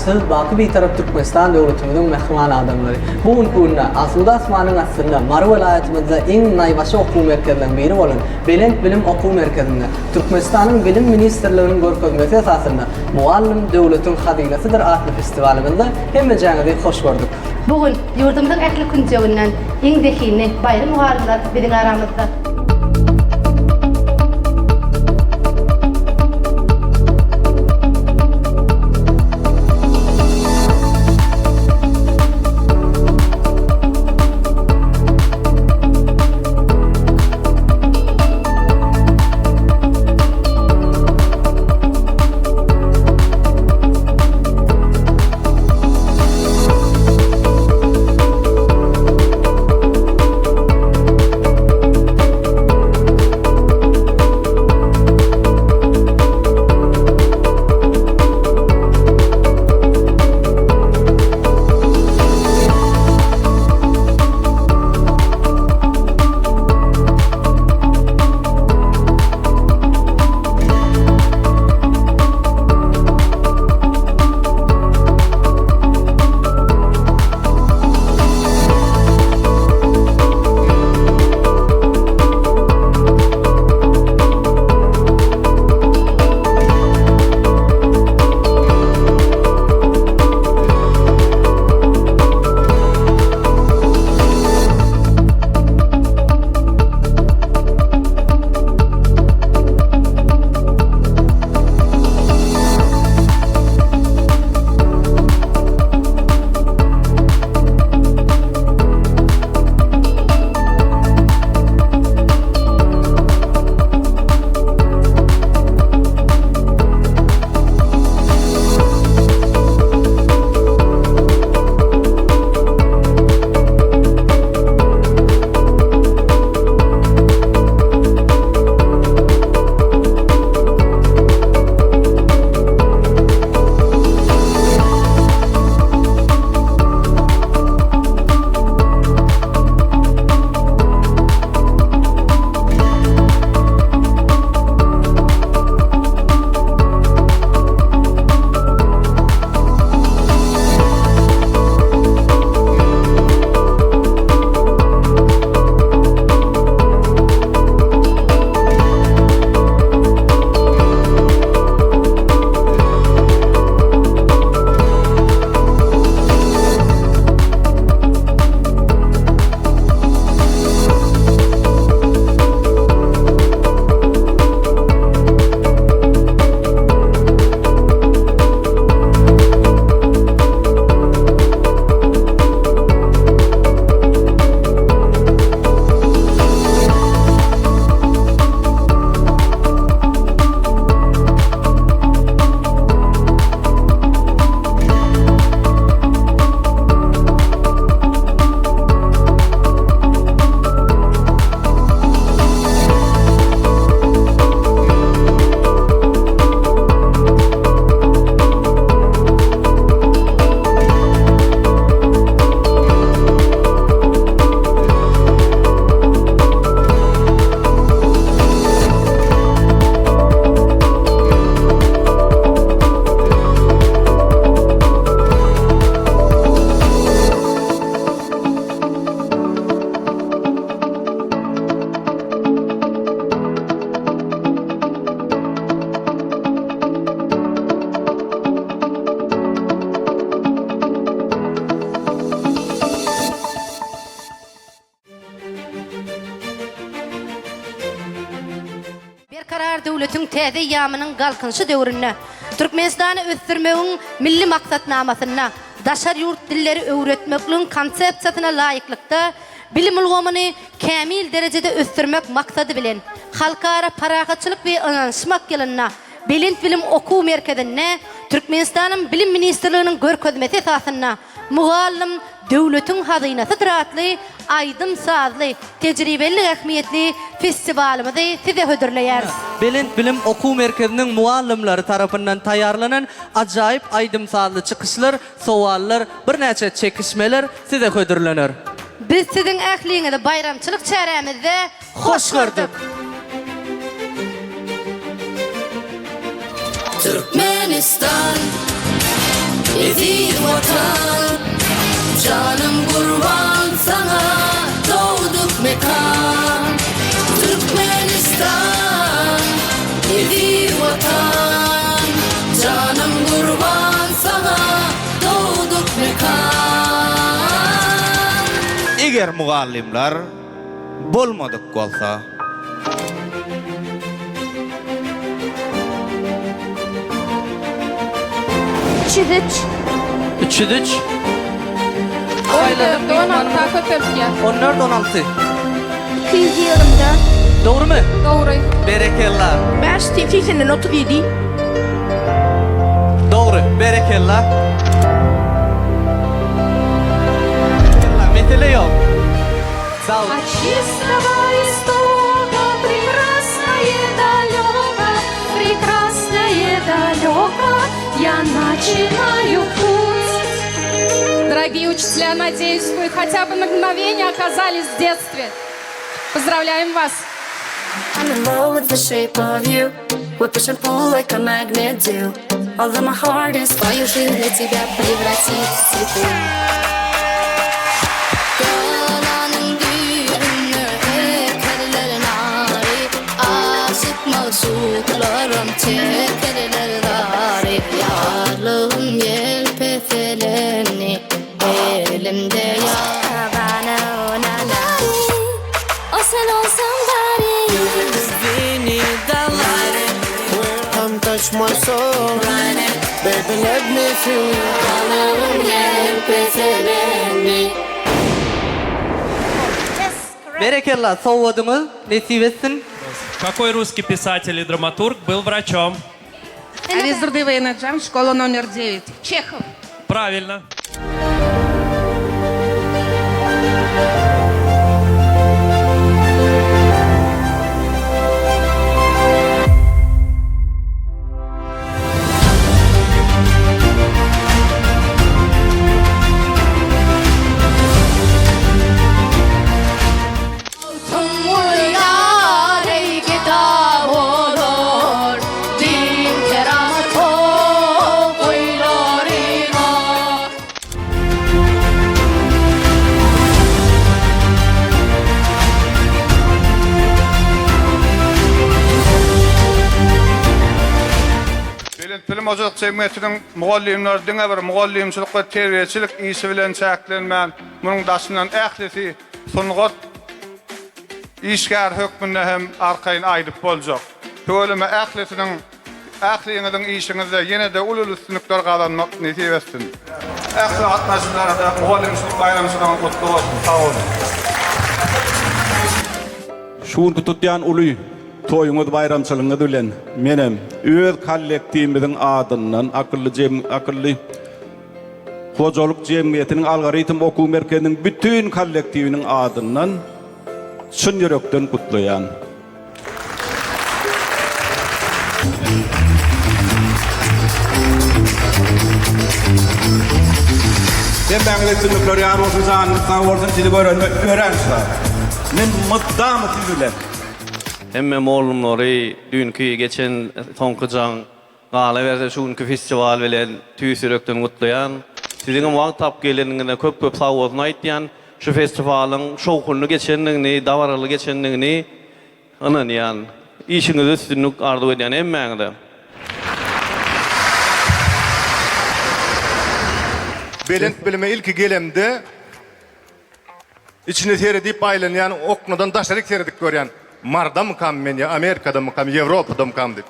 Garaşsyz, baky Bitarap Türkmenistan döwletimiziň mähriban adamlary! Bu günki günde asuda asmanyň astynda Mary welaýatymyzda iň naýbaşy okuw merkezleriň biri bolan Belent bilim okuw merkezinde Türkmenistanyň Bilim ministrliginiň görkezmesi esasynda Mugallym döwletiň hazynasydyr atly festiwalymyzda hemmejäňizi hoş gördük. Bu gün ýurdumyzyň ähli künjeginden iň zehinli baýry mugallymlar biziň aramyzda. Berkarar döwletiň täze eýýamynyň Galkynyşy döwründe Türkmenistany ösdürmegiň Milli maksatnamasynda daşary ýurt dilleri öwretmekligiň Konsepsiýasyna laýyklykda bilim ulgamyny kämil derejede ösdürmek maksady bilen Halkara parahatçylyk we ynanyşmak ýylynda Belent bilim okuw merkezinde Türkmenistanyň Bilim ministrliginiň görkezmesi esasynda Mugallym döwletiň hazynasydyr atly aýdym-sazly, tejribelik ähmiýetli festiwalymyzy size hödürleýäris. Belent bilim okuw merkeziniň mugallymlary tarapyndan taýýarlanan ajaýyp aýdym-sazly çykyşlar, sowallar, birnäçe çekişmeler size hödürlener. Biz siziň ähliňizi baýramçylyk çärämizde hoş gördük! Türkmenistan. Eziz Watan, janym gurban saňa dogduk mekan Türkmenistan, eziz Watan, janym gurban saňa dogduk mekan. Eger mugallymlar bolmadyk bolsa. 303. 303. 14, 16 köpeltýär. 14, 16. 224. Dogrumy? Dogry. Berekella. 5 80-den 37. Dogry. Berekella. Mesele ýok. Sag От чистого истока прекрасное далеко, прекрасное далеко, я начинаю путь. Дорогие учителя, надеюсь, вы хотя бы на мгновение оказались в детстве. Поздравляем вас! I'm in love with the shape of you. We push and pull like a magnet do. Although my heart is Твою жизнь для тебя превратить в цветы. Galanyň düýbünde ekerler nary, Aşyk magşuklarym çekerler zary. Ýarlygym ýel peseleni elimde ýar. Havana, oh, na, na. O sen olsan bari. Come touch my soul, baby, let me feel you. Galanyň ýel peseleni Berekella, sowgadyňyz nesip etsin. Какой русский писатель и драматург был врачом? Ализардыва Энаджан, школа номер 9. Чехов. Правильно. Tüm kitap olur, Din keramet oylarına. Belent bilim hojalyk jemgyýetiniň mugallymlary diňe bir mugallymçylyk we terbiýeçilik işi bilen çäklenmän, munuň daşyndan ählisi sungat işgäri hökmünde hem arkaýyn aýdyp boljak. Tüweleme ählisiniň ähliňiziň işiňizde ýene-de uly üstünlikler gazanmak nesip etsin. Ähli gatnaşyjylara-da mugallymçylyk baýramçylygyň gutly bolsun. Sag boluň. Şu günki tutýan uly toýuňyz baýramçylygyňyz bilen menem öz kollektiwimiziň adyndan Akylly jem Akylly hojalyk jemgyýetiniň Algoritm okuw merkeziniň bütin kollektiwiniň adyndan çyn ýürekden gutlaýan. Hemmäňize üstünlikler ýar bolsun, janyňyz sag bolsun, sizi görenime örän şat. Men mydama siz bilen. Hemme mollumlary düýnki geçen soňky jaň galaberse şu günki festiwal bilen tüýs ýürekden gutlaýan. Siziňem wagt tapyp geleniňize köp köp sagbolsun aýtýan. Şu festiwalyň şowhunly geçendigini, dabaraly geçendigini ynanýan. Işiňizde üstünlik arzuw edýän hemmäňize. Belent bilime ilki gelemde içine seredip aýlanýan oknadan daşaryk seredip görýän Mardamykam men ýa Amerikadamykam, Ýewropadamykam diýip.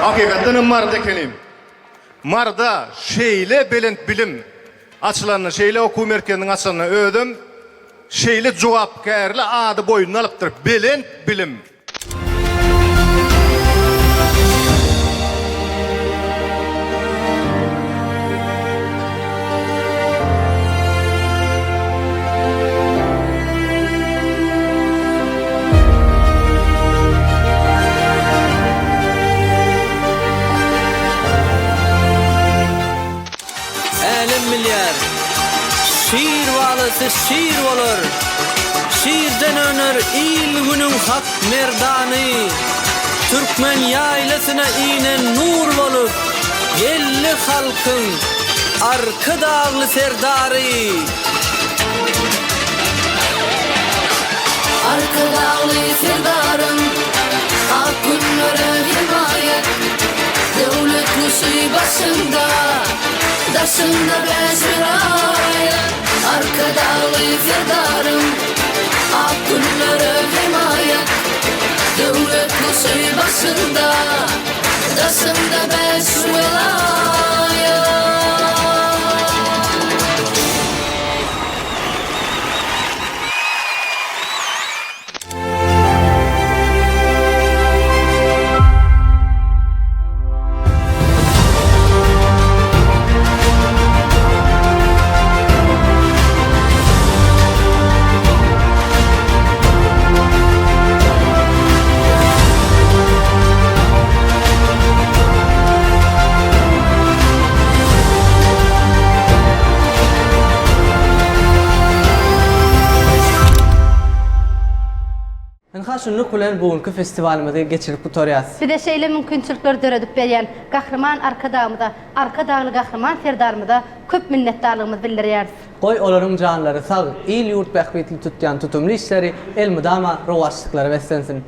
Hakykatdan hem Maryda ekenim. Maryda şeýle belent bilim açylanyna, şeýle okuw merkeziniň açylanyna özem şeýle jogapkärli ady boýnuna alypdyr, Belent bilim. Älem bilýär, şir balasy şir bolar, Şirden öner il-günüň hak merdany. Türkmen ýaýlasyna inen nur bolup. Geldi halkyň Arkadagly Serdary! Arkadagly Serdarym, ak günlere hemaýat, Döwlet guşy başyňda, daşyňda bäş welaýat. Arkadagly Serdarym, ak günlere hemaýat, Döwlet guşy başyňda, daşyňda bäş welaýat. Ynha şunluk bilen bu günki festiwalymyzy geçirip gutarýas. Bize şeýle mümkinçilikleri döredip berýän Gahryman Arkadagymyza, Arkadagly Gahryman Serdarymyza köp minnetdarlygymyzy bildirýäris. Goý olaryň janlary sag, il-ýurt bähbitli tutýan tutumly işleri elmydama rowaçlyklara beslensin!